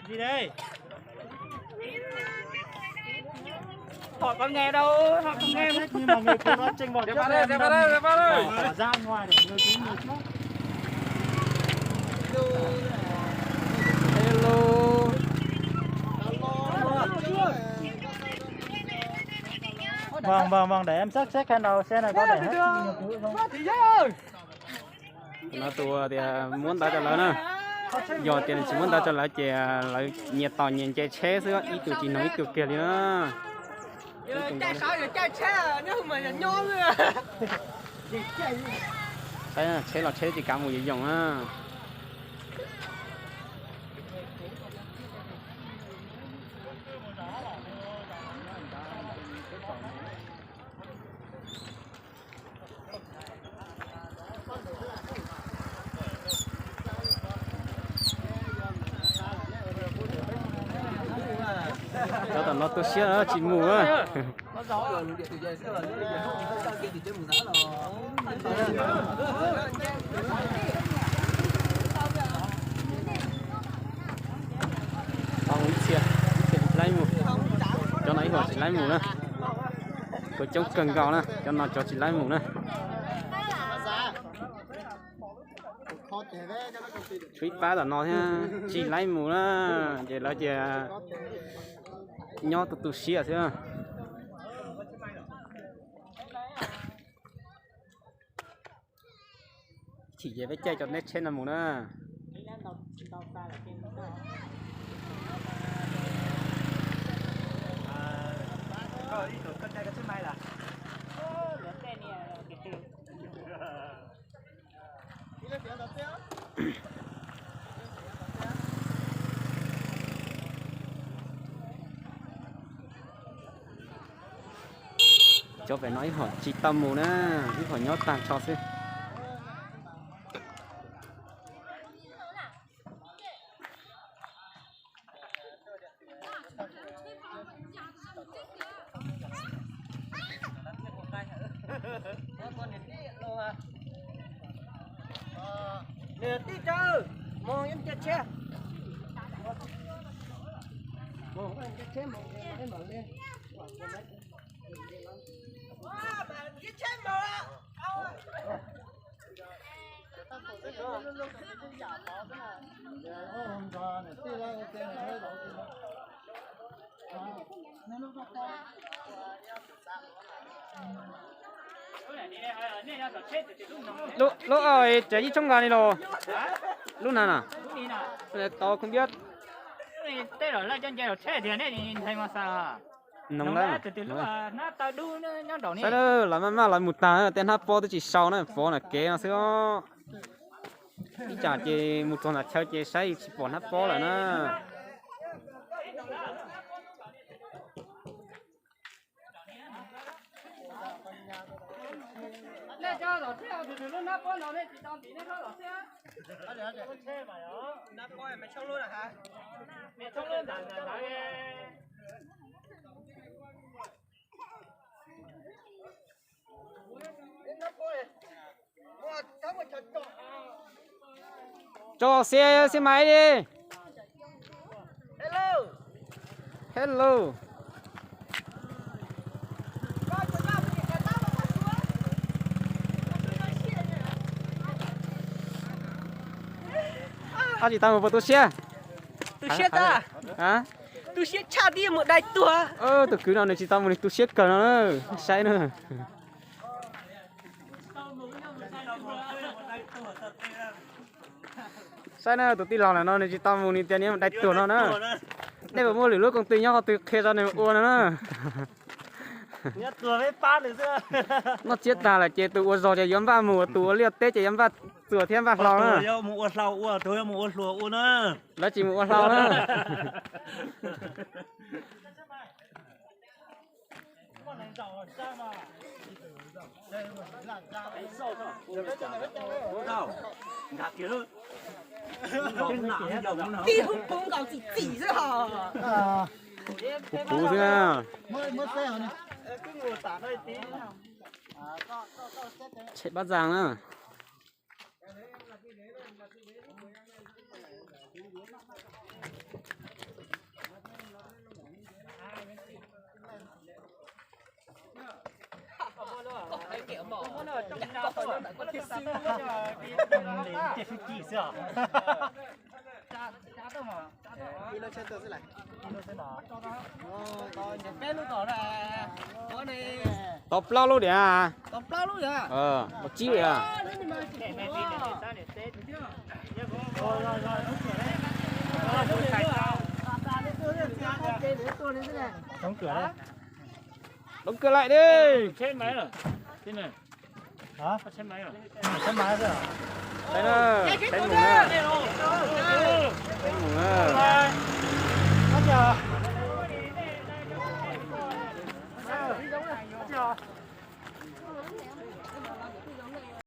Gì đây? Họ có nghe đâu, họ không nghe. Nhưng mà người Phú nói trên một chút em đâm tỏ ra ngoài để người Phú người Phú. Hello. Vâng, vâng, vâng, để em xếp xếp cái đầu xe này có để hết. Nó tua tias muab ntawv rau lawv na. Yog tias nws tsis muab ntawv rau lawv ces lawv nyias tos nyias nce tsheb xwb, ib tug tsis noog ib tug kiag li na. Saib tsheb los tsheb tsis kav mus yoos yoos na. Cov tom no tu siab tsis mus na. Tau ib txhia, ib txhia tsis laib mus. Cov no ib hom tsis laib mus na. Kuj coob kawg nkaus na, cov no cov tsis laib mus na. Tshuav ib pab tom no thiab tsis laib mus na, ces lawv ces nyob tu tu siab xwb. Chim ces peb caij cov neb tsheb no mus na. Cov pem no ib hom tsis tau mus na, ib hom nyob tag nrho xwb. Niam tij Tsawg, mus yeej caij tsheb. Mus caij tsheb mus, mus li. Lub, lub, tsev yij tshoob nqa ni los? Lub na na? Tau không biết. Tej zaum lawv coj nce los tsheb tiag ne, nthe mas xav. Noog lawm. Saib lawm, lawv maj maj lawv mus tag, tej hnab pob twb tsis sau na, pov na kev no xwb os. Ib tsam ces mus txog ntawm chaw ces saib tsis pom hnab pob lawm na. Cho xe, xe máy đi. Hello. Ab, tsis tau mus puas tu siab? Tu siab tag. Tu siab tshaj tib mus dai tuag. Tus kwv no nws tsis tau mus, nws tu siab kawg no na. Saib na. Saib na, tus tij laug ntawm no nws tsis tau mus, nws tias nws dai tuag no na. Nej puas muaj lwm lub koom tij nyob qhov twg qhia rau nws ua no na. Noj tsiab tag lawm ces tus ua zog ces yuav npaj mus, tus ua liaj teb ces yuav npaj txuas thiab npaj hlau na. Lawv tsis mus ua hlau na. Tib hub puv nkaus txim txim xwb hos. Puv puv xwb na. Tshem pab zas na. Tau plaub lub diam. Ua tsib diam. Đóng cửa lại đi. Hả? Xe máy à? Xe máy rồi. Xe máy à? Xe máy à?